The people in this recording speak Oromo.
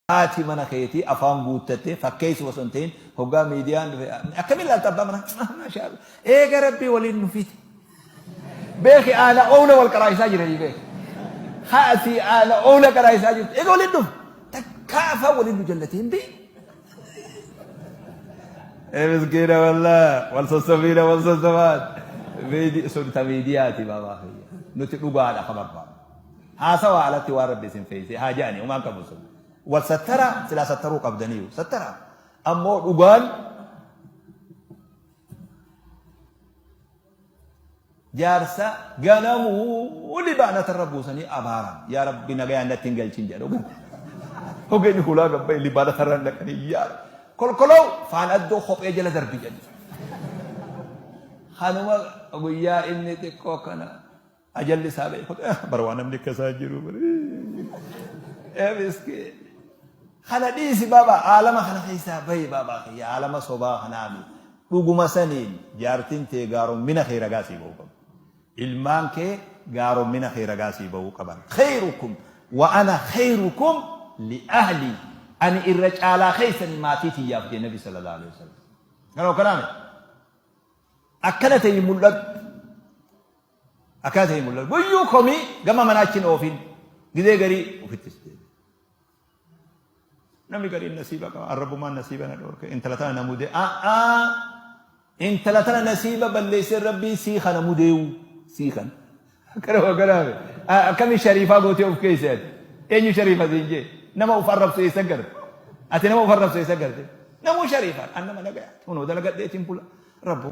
Haati mana keetii afaan guuttattee fakkeessuu osoo hin ta'in hoggaa miidiyaan dhufe akkamiin ilaalta abbaa manaa maashaa Allah eega rabbii waliin nu fide beeki aana oowla wal qaraa'isaa jiranii beeki haati aana oowla qaraa'isaa jirtu eega waliin dhufe takkaa afaan waliin nu jallatee hin beeku. Ee miskiina wallah wal sossobiina wal sossobaan sun ta miidiyaati baabaa kiyya nuti dhugaadha ka barbaadu. Haasawaa alatti waan Rabbi isin feeyse haa je'anii homaa hin qabu sun. Wal sattaraa silaa sattaruu qabdaniiyu sattaraa. Ammoo dhugaan jaarsa ganamuu libaanatarra buusanii abaaran. Yaa Rabbi nagayaan natti hin galchin jedha. Hogeenyi hulaa gabbaye libaanatarra dhaqanii yaa kolkoloo faan addoo kophee jala darbi jedhu. Kanuma guyyaa inni xiqqoo kana Ajalli isaa ga'e kun bar waan namni akka isaa jiru ee miskiin. Kana dhiisi baaba aalama kana keessaa bahi baabaa kiyya aalama sobaa kanaami dhuguma saniin jaartiin tee gaarommina kee ragaa sii ba'uu qabdi. Ilmaan kee gaarommina kee ragaa sii ba'uu qaban. Khayrukum wa ana khayrukum li ahli ani irra caalaa keessanii maatii tiyyaaf jee nabi sallallahu alaihi wasallam. Kana kanaami akkana ta'ii mul'adhu. Akkana ta'ee mul'atu. Guyyuu komii gama manaa achi hin oofin. Gizee garii ofittis deebi. Namni gariin nasiiba qaba. Arrabbumaan nasiiba na dhoorke. Intala tana na mudee. A'aa! Intala tana nasiiba balleessee rabbiin sii kana mudeewu. Sii kana. Akkana akkana akkami shariifaa gootee of keessa ati. Eenyu shariifa siin jee? Nama of arrabsu eessa garte? Ati nama of arrabsu eessa garte? Namuu shariifaa. An nama nagayaati. Kunoo dalagadheetiin bula. Rabbu.